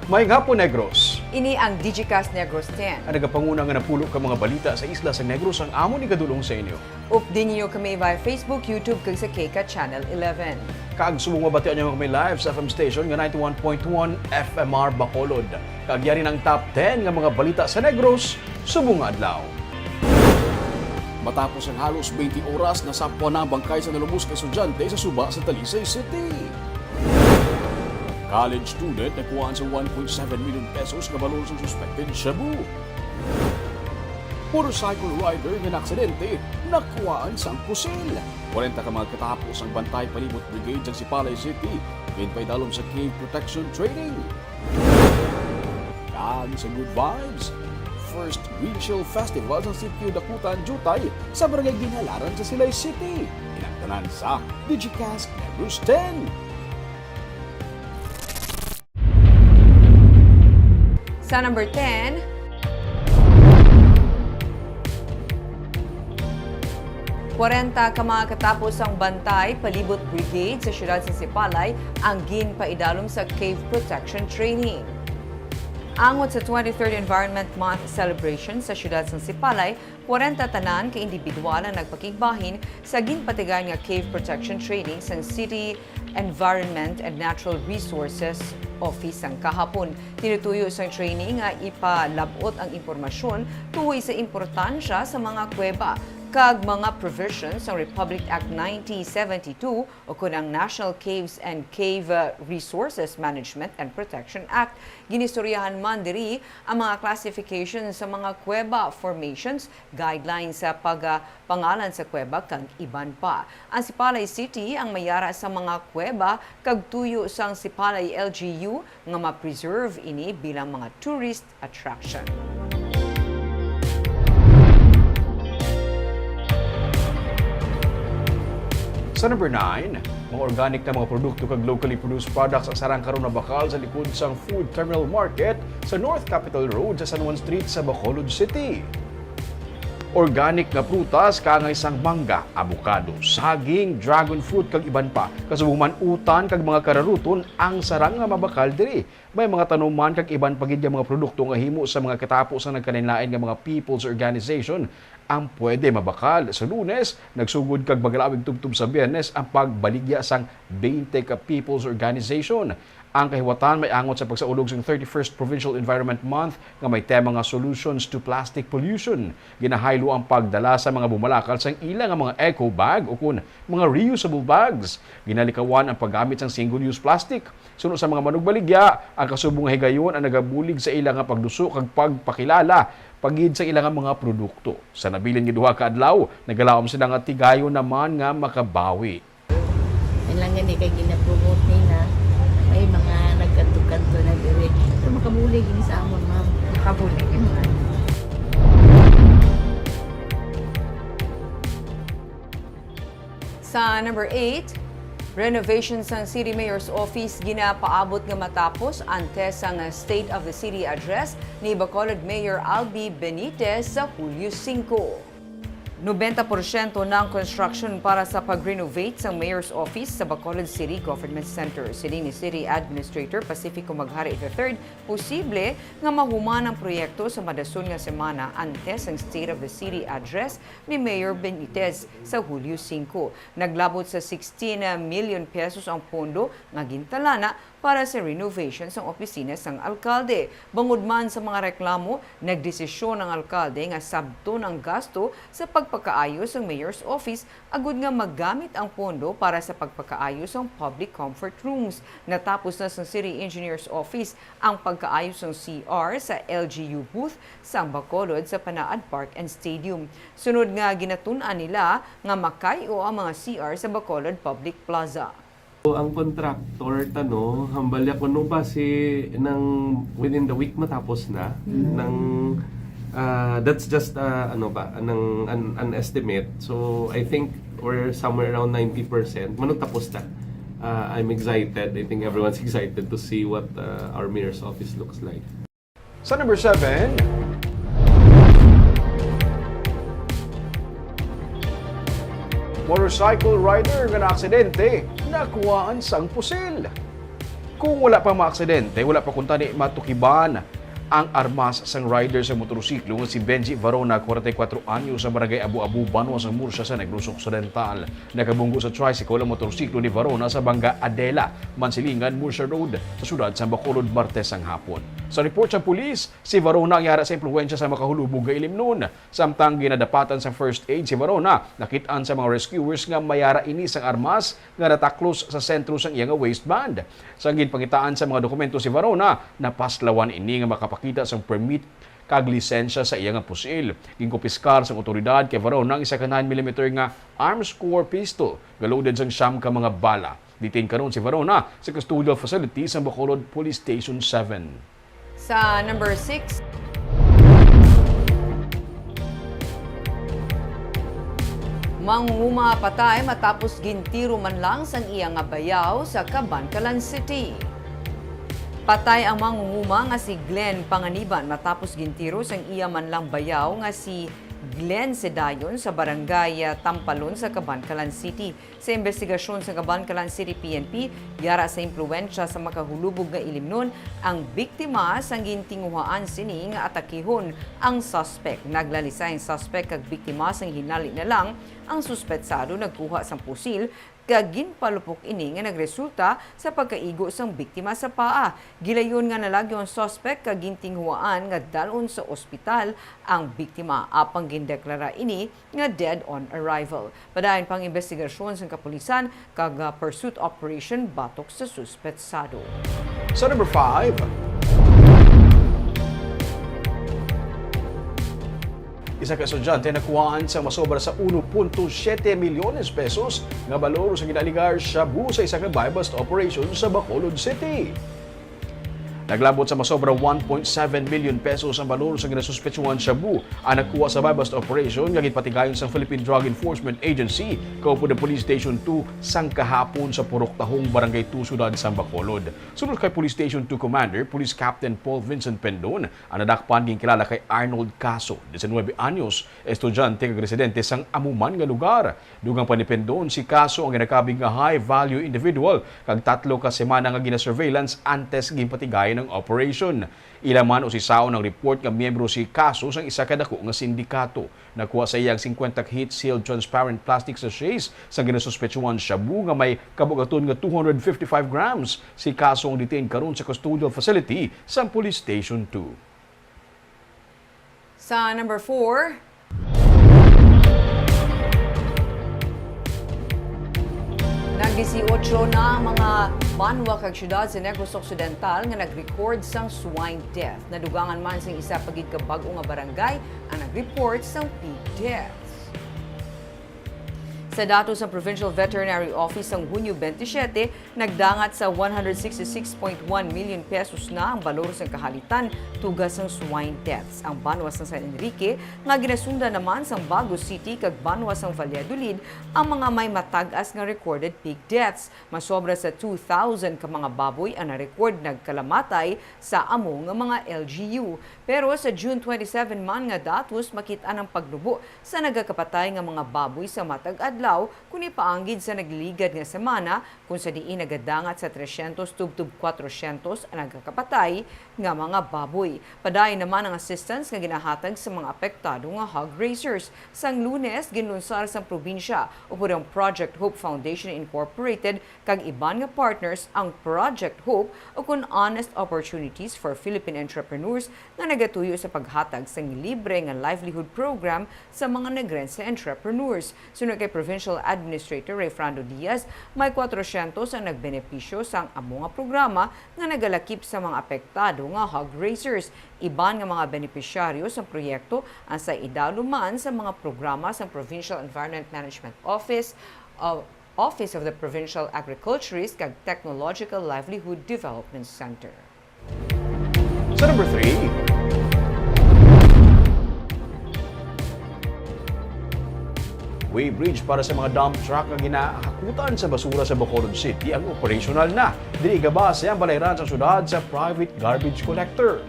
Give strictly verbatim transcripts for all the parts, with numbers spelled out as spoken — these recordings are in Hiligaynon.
Maayong hapon, Negros. Ini ang Digicast Negros ten. Ang nagapanguna nga napulo ka mga balita sa isla sang Negros ang amon igadul-ong sa inyo. Updi ninyo kami via Facebook, YouTube, kag sa KCAT Channel eleven. Kag subong mabatian ninyo kami live sa F M station nga ninety-one point one F M R Bacolod. Kag yari na ang top ten nga mga balita sa Negros subong nga adlaw. Matapos ang halos twenty oras, nasapwan na ang bangkay sa nalumos ka estudyante sa suba sa Talisay City. College student nakuhaan sa one point seven million pesos nga balor sang suspected shabu. Motorcycle rider nga naaksidente, nakuhaan sang pusil. Kwarenta ka mga katapos ang bantay palibot brigade sang Sipalay City, ginpaidalom sa cave protection training. Kag sa good vibes, first Green Chill Festival sa Sitio Dakutan, Jutay, sa Barangay Ginhalaran sa Silay City. Inang tanan sa Digicast Negros ten. Sa number ten, kwarenta ka mga katapos ang bantay palibot brigade sa siyudad sa Sipalay ang ginpaidalom sa Cave Protection Training. Angot sa twenty-third Environment Month celebration sa siyudad sa Sipalay, kwarenta tanan ka indibidwal ang nagpakigbahin sa ginpatigayon nga Cave Protection Training sang City Environment and Natural Resources Office sang kahapon. Tinutuyo sang training nga ipalab-ot ang impormasyon tuhoy sa importansya sa mga kuweba kag mga provisions sang Republic Act nineteen seventy-two o kon ang National Caves and Cave, uh, Resources Management and Protection Act. Ginistoryahan man diri ang mga classification sa mga kuweba, formations, guidelines sa pagpangalan sa kuweba, kag iban pa. Ang Sipalay City ang may yara sa mga kuweba kag tuyo sang Sipalay L G U nga ma-preserve ini bilang mga tourist attraction. Sa number nine, mga organic nga mga produkto kag locally produced products ang sarang karon nga bakal sa likod sang Food Terminal Market sa North Capitol Road sa San Juan Street sa Bacolod City. Organic nga prutas, kaangay sang mangga, abukado, saging, dragon fruit, kag iban pa. Kasubong man utan kag mga kararuton ang sarang nga mabakal diri. May mga tanuman kag iban pa gid nga mga produkto nga himo sa mga katapo sang nagkalainlain nga mga people's organization ang pwede mabakal. Sa Lunes, nagsugod kag magalawig tubtob sa Biyernes ang pagbaligya sang twenty ka people's organization. Ang kahiwatan may angot sa pagsaulog sang thirty-first Provincial Environment Month nga may tema nga Solutions to Plastic Pollution. Ginahaylo ang pagdala sa mga bumalakal sang ila nga mga eco bag ukon mga reusable bags. Ginalikawan ang paggamit sang single-use plastic. Suno sa mga manugbaligya, ang kasubong nga higayon ang nagabulig sa ila nga pagduso kag pagpakilala pa gid sa ila nga mga produkto. Sa nabilin nga duha ka adlaw, nagalaom sila nga tigayon naman nga makabawi. Yan lang gani kay ginapromote nila. May mga nagkanto-kanto na diri. So, makabulig yun sa amon, ma'am. Makabulig yun, ma'am. Sa number eight, renovation sang City Mayor's Office ginapaabot nga matapos antes sang State of the City Address ni Bacolod Mayor Albi Benitez sa Hulyo singko. Nobenta porsyento na ang construction para sa pag-renovate sang Mayor's Office sa Bacolod City Government Center. Siling ni City Administrator Pacifico Maghari the third, posible nga mahuman ang proyekto sa madason nga semana antes ang State of the City Address ni Mayor Benitez sa Hulyo singko. Naglabot sa sixteen million pesos ang pondo nga gintalana para sa renovation sang opisina sang alkalde. Bangod man sa mga reklamo, nagdesisyon ang alkalde nga sabton ang gasto sa pagpakaayo sang mayor's office agud nga magamit ang pondo para sa pagpakaayo sang public comfort rooms. Natapos na sang city engineer's office ang pagkaayo sang C R sa L G U booth sang Bacolod sa Panaad Park and Stadium. Sunod nga ginatun-an nila nga makay-o ang mga C R sa Bacolod Public Plaza. Ang contractor tano, hambal niya kuno ba si nang within the week matapos na, nang, ah, that's just, ah, ano ba, nang an, an estimate. So, I think we're somewhere around ninety percent. Manugtapos na. Ah, I'm excited. I think everyone's excited to see what, ah, our mayor's office looks like. Sa number seven, motorcycle rider nga naaksidente, nakuhaan sang pusil. Kung wala pa maaksidente, wala pa kuntani matukiban ang armas sang rider sa motorsiklo nga si Benji Varona, kwarenta y kuwatro anyos, sa barangay Abu-Abu, Banwa sang Murcia sa Negros Occidental. Nakabunggo sa tricycle ang motorsiklo ni Varona sa Bangga Adela, Mansilingan, Murcia Road, sa siyudad sang Bacolod, Martes sang hapon. Sa report sang pulis, si Varona ang yara sa impluwensya sa makahulubog nga ilimnon. Samtang ginadapatan sang first aid si Varona, nakit-an sa mga rescuers nga may yara ini sang armas nga nataklos sa sentro sang iya nga waistband. Sang ginpangitaan sa mga dokumento si Varona, napaslawan ini nga makapakita sang permit kag lisensya sa iya nga pusil. Ginkumpiskar sang awtoridad kay Varona ang isa ka nine millimeter nga arms core pistol nga loaded sang siyam ka mga bala. Detained karon si Varona sa custodial facility sa Bacolod Police Station seven. Sa number six, mangunguma patay matapos gintiro man lang sang iya nga bayaw sa Kabankalan City. Patay ang mangunguma nga si Glenn Panganiban matapos gintiro sang iya man lang bayaw nga si Glenn Sedayon sa barangay, ah, Tampalon sa Kabankalan City. Sa imbestigasyon sa Kabankalan City P N P, yara sa impluwensya sa makahulubog nga ilimnon ang biktima sang gintinguhaan sini nga atakihon ang suspek. Naglalisay ang suspek kag biktima sang hinali na lang ang suspetsado nagkuha sang pusil kag ginpalupok ini nga nagresulta sa pagkaigo sang biktima sa paa. Gilayon nga nalagyo ang suspek kag gintinguhaan nga dalhon sa ospital ang biktima, apang gindeklara ini nga dead on arrival. Padayon pang imbestigasyon sang kapulisan kag, ah, pursuit operation batok sa suspetsado. Sa number five, isa ka estudyante nakuhaan sang masobra sa uno punto siyete milyones pesos nga balor sa ginaaligar shabu sa isa ka buy-bust operation sa Bacolod City. Naglabot sa masobra one point seven million pesos ang balor sa ginasuspetsuhan shabu ang nakuha sa buy-bust operation nga ginpatigayon sang Philippine Drug Enforcement Agency kaupod ang Police Station two sang kahapon sa Purok Tahong, Barangay two, Siyudad sang Bacolod. Suno kay Police Station two Commander, Police Captain Paul Vincent Pendon, ang nadakpan ginkilala kay Arnold Caso, diecinuebe anyos, estudyante kag residente sang amo man nga lugar. Dugang pa ni Pendon, si Caso ang ginakabig nga high-value individual kag tatlo ka semana nga gina-surveillance antes ginpatigayon ang operation. Ila man usisaon ang report nga miyembro si Caso sang isa ka dako nga sindikato. Nakuha sa iya ang singkwenta ka heat-sealed transparent plastic sachets sang ginasuspetsuhan shabu nga may kabugaton nga two hundred fifty-five grams. Si Caso ang detained karon sa custodial facility sang Police Station two. Sa number four, nag-dieciocho na ang mga banwa kag syudad sa Negros Occidental nga nag-record sang swine death. Nadugangan man sing isa pa gid ka bag-o nga barangay ang nag-report sang pig deaths. Sa datos sang Provincial Veterinary Office, sang Hunyo twenty-seven, nagdangat sa one hundred sixty-six point one million pesos na ang balor sang kahalitan tuga sang swine deaths. Ang banwa sang San Enrique, nga ginasundan naman sang Bago City kag banwa sang Valladolid, ang mga may matag-as nga recorded pig deaths. Masobra sa two thousand ka mga baboy ang na-record nagkalamatay sa amo nga mga L G U. Pero sa June twenty-seven man nga datos, makit-an ang pagnubo sa nagakapatay nga mga baboy sa matag adlaw, kon ipaanggid sa nagligad nga semana, kon sa diin nagadangat sa trescientos tubtob cuatrocientos ang nagakapatay nga mga baboy. Padayon naman ang assistance nga ginahatag sa mga apektado nga hog raisers. Sang Lunes, ginlunsar sang probinsya upod ang Project Hope Foundation Incorporated kag iban nga partners ang Project Hope, ukon Honest Opportunities for Philippine Entrepreneurs, nga nagatuyo sa paghatag sang libre nga livelihood program sa mga Negrense entrepreneurs. Suno kay Provincial Administrator Rayfrando Diaz, may cuatrocientos ang nagbenepisyo sang amo nga programa nga nagalakip sa mga apektado nga hog raisers. Iban nga mga benepisyaryo sang proyekto ang sa idalom man sa mga programa sang Provincial Environment Management Office, uh, Office of the Provincial Agriculturist kag Technological Livelihood Development Center. Sa number three, weighbridge para sa mga dump truck nga ginahakutan sa basura sa Bacolod City ang operasyonal na. Diri gabase ang balayran sa syudad sa private garbage collector.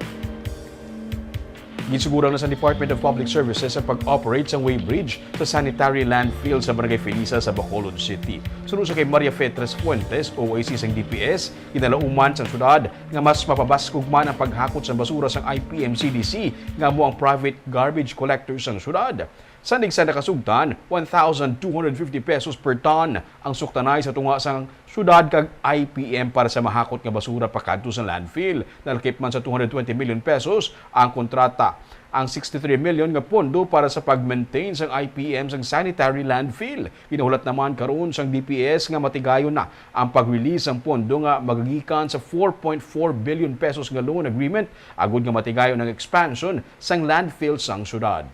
Ginsuguran na sa Department of Public Services ang pag-operate sang weighbridge sa sanitary landfill sa Barangay Felisa sa Bacolod City. Suno sa kay Maria Fe Tres Fuentes, O I C sang D P S, ginalauman sang syudad nga mas mapabaskog man ang paghakot sang basura sang I P M C D C nga amo ang private garbage collector sang syudad. Sa nigsa nakasugtan, one thousand two hundred fifty pesos per ton ang suktanay sa tunga sang syudad kag I P M para sa mahakot nga basura pakadto sa landfill. Nalakip man sa two hundred twenty million pesos ang kontrata. Ang sixty-three million nga pondo para sa pag-maintain sang I P M sang sanitary landfill. Ginahulat naman karon sang D P S nga matigayon na ang pag-release sang pondo nga magagikan sa four point four billion pesos nga loan agreement agud nga matigayon ang expansion sang landfill sang syudad.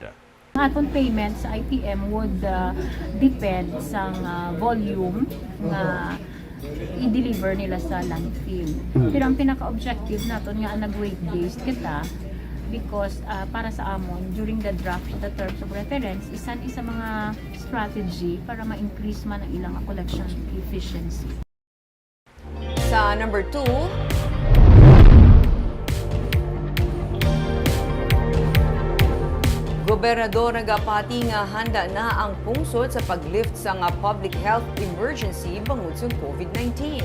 Ang aton payment sa I P M would, uh, depend sa, uh, volume nga i-deliver nila sa landfill. Mm. Pero ang pinaka-objective naton nga nag-weight-based kita because, uh, para sa amon, during the draft of the terms of reference, isa ni sa mga strategy para ma-increase man ang ilang collection efficiency. Sa number two, Gobernador nagapati nga handa na ang pungsod sa pag-lift sang public health emergency bangod sa COVID nineteen.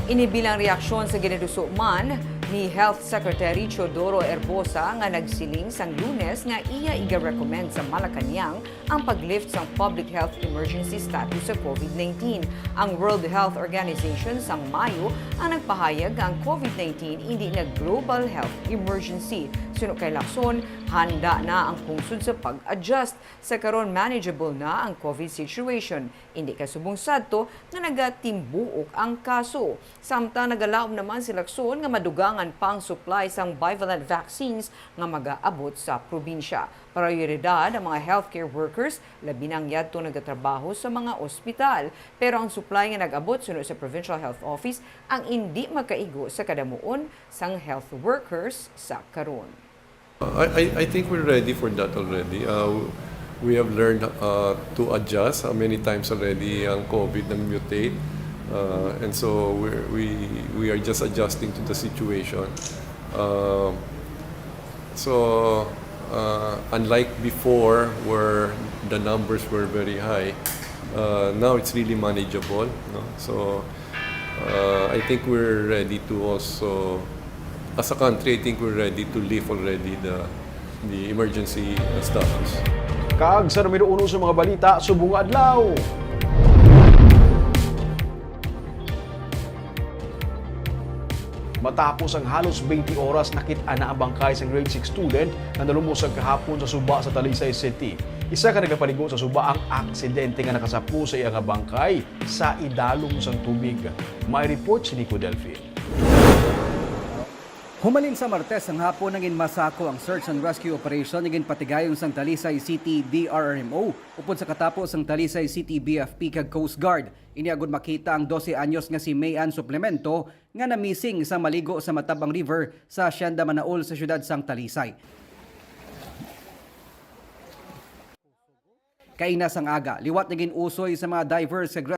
Ini bilang reaksyon sa ginaduso man ni Health Secretary Teodoro Herbosa nga nagsiling sang Lunes nga iya iga-recommend sa Malacañang ang pag-lift sang public health emergency status sa COVID nineteen. Ang World Health Organization sang Mayo ang nagpahayag nga ang COVID nineteen indi na global health emergency. Suno kay Lacson, handa na ang pungsod sa pag-adjust. Sa karon, manageable na ang COVID situation. Indi kay subong sadto nga nagatimbuok ang kaso. Samtang nagalaom naman si Lacson nga madugangan pa ang supply sang bivalent vaccines nga magaabot sa probinsya. Prayoridad ang mga healthcare workers, labi na ang yadtong nagatrabaho sa mga ospital. Pero ang supply nga nag-abot suno sa Provincial Health Office ang indi makaigo sa kadamuon sang health workers sa karon. I, I, I think we're ready for that already. Uh, we have learned, uh, to adjust. Uh, many times already ang COVID nag-mutate. Uh, and so we're, we, we are just adjusting to the situation. Uh, so, uh, unlike before where the numbers were very high, uh, now it's really manageable, no? So, uh, I think we're ready to also, as a country, I think we're ready to lift already the, the emergency, uh, status. Kag sa numero uno sa mga balita subong nga adlaw. Matapos ang halos twenty oras, nakit-an na ang bangkay sang grade six student nga nalumos sa kahapon sa suba sa Talisay City. Isa ka nagapaligo sa suba ang aksidente nga nakasapo sa iya nga bangkay sa idalom sang tubig. May report si Nico Delfin. Humalin sa Martes ang hapon, nangin masako ang search and rescue operation nga ginpatigayon sang Talisay City D R R M O upod sa katapo sang Talisay City B F P kag Coast Guard. Ini agud makita ang dose anyos nga si May Ann Suplemento nga na-missing sa maligo sa Matabang River sa Hacienda Manaol sa siyudad sang Talisay. Kaina sang aga, liwat nga gin-usoy sa mga divers kag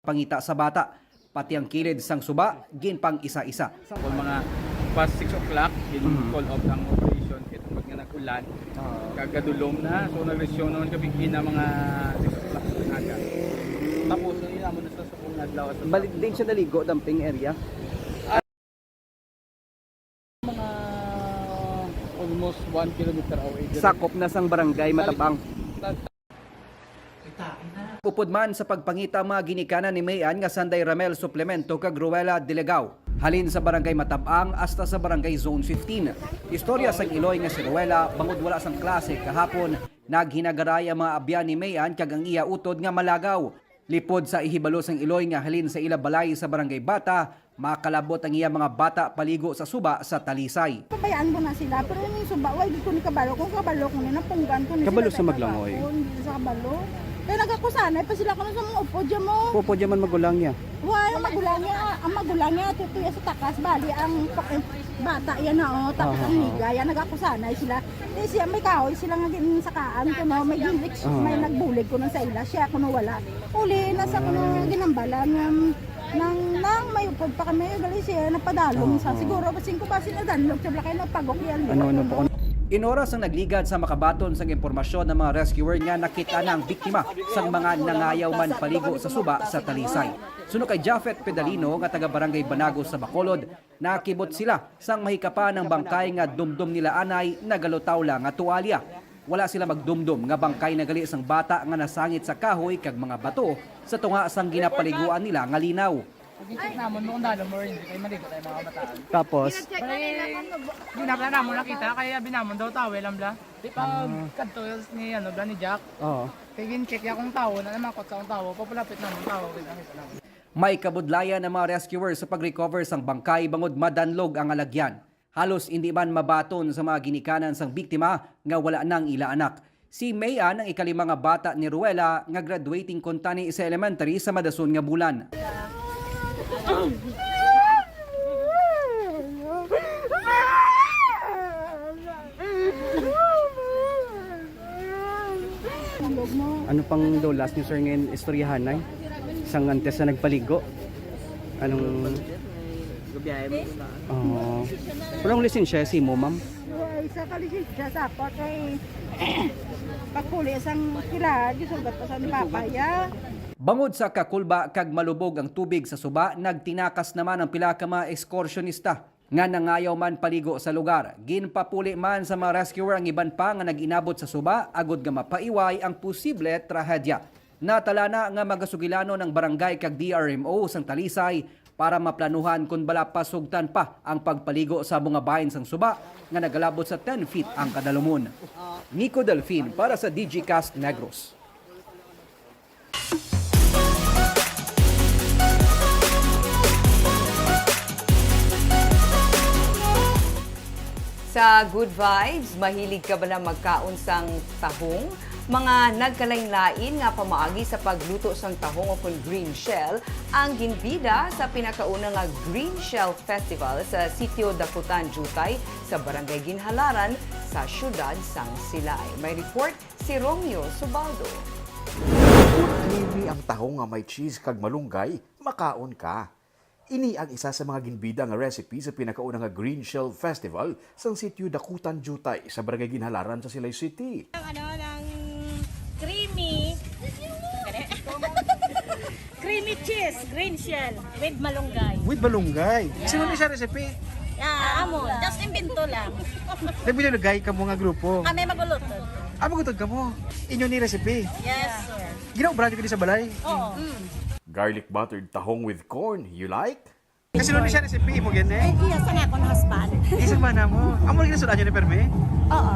pangita sa bata, pati ang kilid sang suba ginpang-isa-isa. Kung mga past six o'clock, Mhm. gin-call off ang operation kay tungod nga nag-ulan, Ah. kag kadulom na. So, nag-resume naman kami kina mga six o'clock ng aga. Tapos, ang ila mo na sa subong adlaw, sa Bali, din siya naligo, dumping area? Mga almost one kilometer away. Sakop na sang barangay Matabang. Sa Upod man sa pagpangita ang mga ginikanan ni May Ann nga sanday Ramel Suplemento kag Ruela Delegao, halin sa Barangay Matabang hasta sa Barangay Zone fifteen. Istorya sang iloy nga si Ruela, bangod wala sang klase kahapon, naghinagaray ang mga abyan ni May Ann kag ang iya utod nga malagaw. Lipod sa ihibalo sang iloy nga halin sa ila balay sa Barangay Bata, makalabot ang iya mga bata paligo sa suba sa Talisay. Pabayaan ko na sila, pero yung suba, way, di ko ni kabalo. Kung kabalo ko ni, napunggan ko ni Kabalo sila sa maglangoy. Kay sa kabalo. Kaya nagakusanay pa sila kuno sa mga upo dyan mo. Upo dyan man magulang niya. Way, magulang niya, ang magulang niya, tutuya sa takas, bali, ang pa-, eh, bata yan na, oh, tapos Aha. ang higa yan, nagakusanay sila. Di siya, may kahoy sila nga ginsakaan ko, no? May gin-, Ah. may nagbulig ko nun sa ila, siya ko no wala. Uli na sa kuno ginambalan nga, um, Nang, nang may upod pa kami, gali siya napadalong sa, siguro, basing ko ba sila danlog, siya kay napagok yan. Ano, ano pa? In oras ang nagligad sa makabaton sang impormasyon ng mga rescuer nga nakita na ang biktima sang mga nangayaw man paligo sa suba sa Talisay. Suno kay Japhet Pedalino nga taga Barangay Banago sa Bacolod, nakibot sila sang mahikapan ang bangkay nga dumdom nila anay nagalutaw lang nga tuwalya. Wala sila magdumdom nga bangkay na gali sang bata nga nasangit sa kahoy kag mga bato sa tunga sang ginapaliguan nila nga linaw. Pag-check namon mo kung dalo mo or hindi, kay maligo tayo, mga kabataan. Tapos? Bali, di na pala namon nakita, kaya abi namon daw towel lang bla. Di pa kadto ni, ano, bla ni Jack. Oo. Kay gin-check ya kung tawo na naman, kot sa kung tawo, papalapit namon tawo, gid ang isa namon. May kabudlayan ang mga rescuer sa pag-recover sang bangkay bangod madanlog ang alagyan. Halos indi man mabaton sa mga ginikanan sang biktima nga wala nang ila anak. Si Mayan ang ikalima nga bata ni Ruela nga graduating kuntani sa elementary sa madason nga bulan. Ano pang daw last niyo, sir, ngayon istoryahanay? Sang antes na nagpaligo? Anong Gabiyahe mo na. Oo. Pero ang lisensya si mo, ma'am? Ay, sa kalisensya sa ako kay pagpuli sang kila, gisugat pa sa ni Papa ya. Bangod sa kakulba kag malubog ang tubig sa suba, nagtinakas naman ang pila ka mga ekskursyonista nga nangayaw man paligo sa lugar. Ginpapuli man sa mga rescuer ang iban pa nga nag-inabot sa suba agod nga mapaiway ang posible trahedya. Natalana nga magasugilanon ang barangay kag D R M O sang Talisay para maplanuhan kon bala pasugtan pa ang pagpaligo sa mga bahin sang suba nga nagalabot sa ten feet ang kadalumon. Nico Delfin para sa Digicast Negros. Sa Good Vibes, mahilig ka ba na magkaon sang tahong? Mga nagkalain-lain nga pamaagi sa pagluto sang tahong o kon green shell ang ginbida sa pinakauna nga Green Shell Festival sa Sitio Dakutan, Jutay, sa Barangay Ginhalaran, sa siyudad sang Silay. May report si Romeo Subaldo. Bukod creamy ang tahong nga may cheese kag malunggay, makaon ka. Ini ang isa sa mga ginbida nga recipe sa pinakauna nga Green Shell Festival sang Sitio Dakutan, Jutay, sa Barangay Ginhalaran sa Silay City. Ang ano, ng creamy, creamy cheese, green shell, with malunggay. With malunggay. Yeah. Sino ni siya recipe? Ah, amo, just invento lang. Nagbilalagay ka mo nga grupo? Kami magulutod. Ah, magulutod ka mo? Inyo ni recipe? Yes, sir. Ginaobra niyo kini sa balay? Oo. Mm. Garlic buttered tahong with corn, you like? Kasi nun siya recipe mo gid, eh? Ay, iya sa nga akong husband. Isa ba na mo? Amo rin nasulat niyo ni Perme? Oo.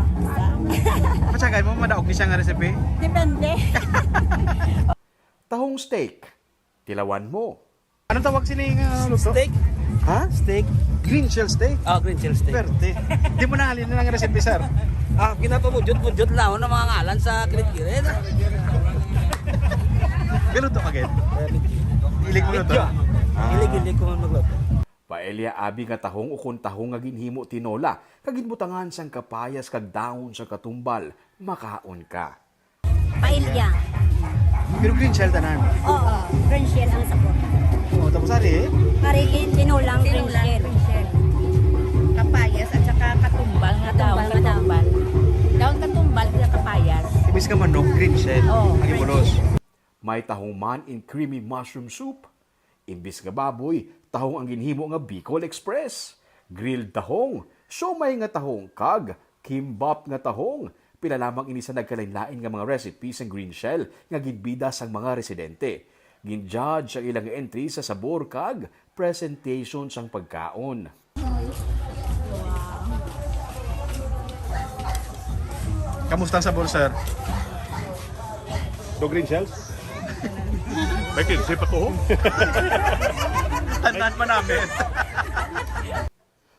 Patsagan mo, madaog ni siya nga recipe? Depende. Tahong steak. Tilawan mo. Anong tawag sini nga luto? Steak. Ha? Steak. Green shell steak? Ah, green shell steak. Perte. Di mo nahalin na lang recipe, sir. Ah, ginapamudjot-mudjot lang ng mga ngalan sa kilit-kilit. Galuto ka, Ged? Ilig mo luto? Medyo. Ah. Ilig-ilig ko man magluto. Paella abi nga tahong ukon tahong nga ginhimo tinola, kag ginbutangan sang kapayas kag dahon sang katumbal, makaon ka. Paella. Pero green shell tanan. Oo, green shell ang sabor. Oo, tapos ari, eh? Ari, tinolang green shell. Kapayas at saka katumbal nga dahon katumbal. Dahon katumbal nga kapayas. Imbis nga manok, green shell. Oo, ang ibulos. May tahong man in creamy mushroom soup. Imbis nga baboy, tahong ang ginhimo nga Bicol Express. Grilled tahong, siomay nga tahong, kag kimbap nga tahong. Pila lamang ini sa nagkalainlain nga mga recipe sang green shell nga ginbida sang mga residente. Gin-judge ang ilang entry sa sabor kag presentation sang pagkaon. Kamusta ang sabor, sir? Do green shells? May kinse pa to, ho? Tanan man namin.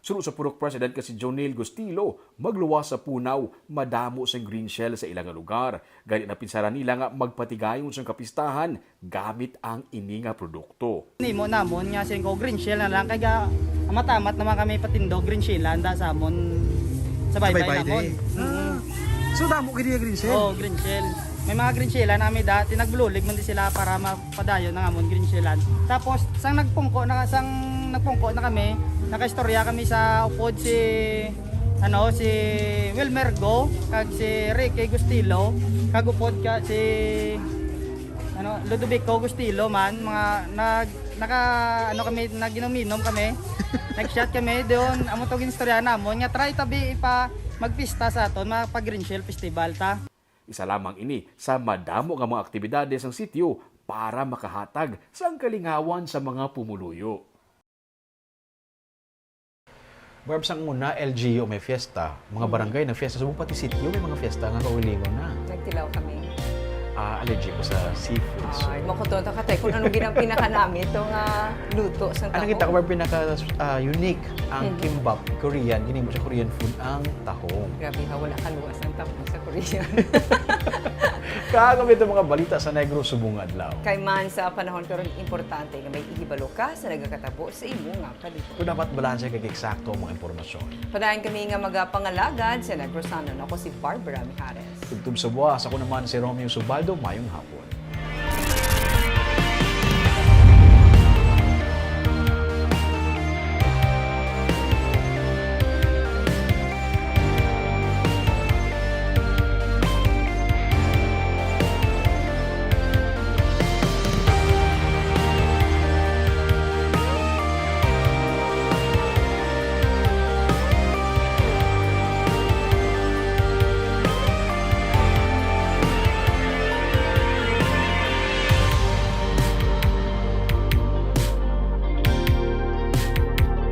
Suno sa Purok President nga si Jonel Gustilo, magluwas sa punaw, madamo sing green shell sa ilang lugar. Gani napinsaran nila nga magpatigayon sang kapistahan gamit ang ini nga produkto. Nimo namon nga singko green shell na lang, kay ga-, amat-amat naman kami patindog green shell, anda sa amon sa baybay. Sa baybay namon. Day. Mm. So, damo gid yung green shell? Oo, green shell. May mga Green Shellan na kami da, tinagbulig man di sila para mapadayon ang amon Green Shellan. Tapos, sang nagpungko na, sang nagpungko na kami, nakaistorya kami sa upod si, ano, si Wilmer Go, kag si Ricky Gustilo, kag upod ka si, ano, Ludovico Gustilo man, mga nag, naka, ano kami, naginom-inom kami, nag-shot kami, doon, amo to ginistorya namon, nga try tabi ipa, magpista sa aton, mga pag Green Shell Festival ta. Isa lamang ini sa madamo nga mga aktibidades sang sityo para makahatag sang kalingawan sa mga pumuluyo. Barb, sang una, L G U may fiesta, mga barangay nagfiesta, subong pati sityo may mga fiesta nga kaugalingon na. Nagtilaw kami. Ah, allergic ko sa seafood. So, Ay, makutonto ka tayo kung anong ginang pinakanami ito nga luto sa ano tawo. Kita ko, Barb, pinaka ah, unique ang Mhm. kimbap, Korean, ginimo sa Korean food ang tahong. Grabe ha, wala kaluwas ang tahong sa Korean. Kaagom ito mga balita sa Negros subong adlaw. Kay man sa panahon karon, importante nga may ihibalo ka sa nagakatabo sa imo nga kalibutan. Kung dapat balanse kag eksakto ang mga impormasyon. Padayon kami nga magapangalagad sa Negrosanon. Ako si Barbara Mijares. Tubtob sa buwas, ako naman si Romeo Subaldo. Mayong hapon.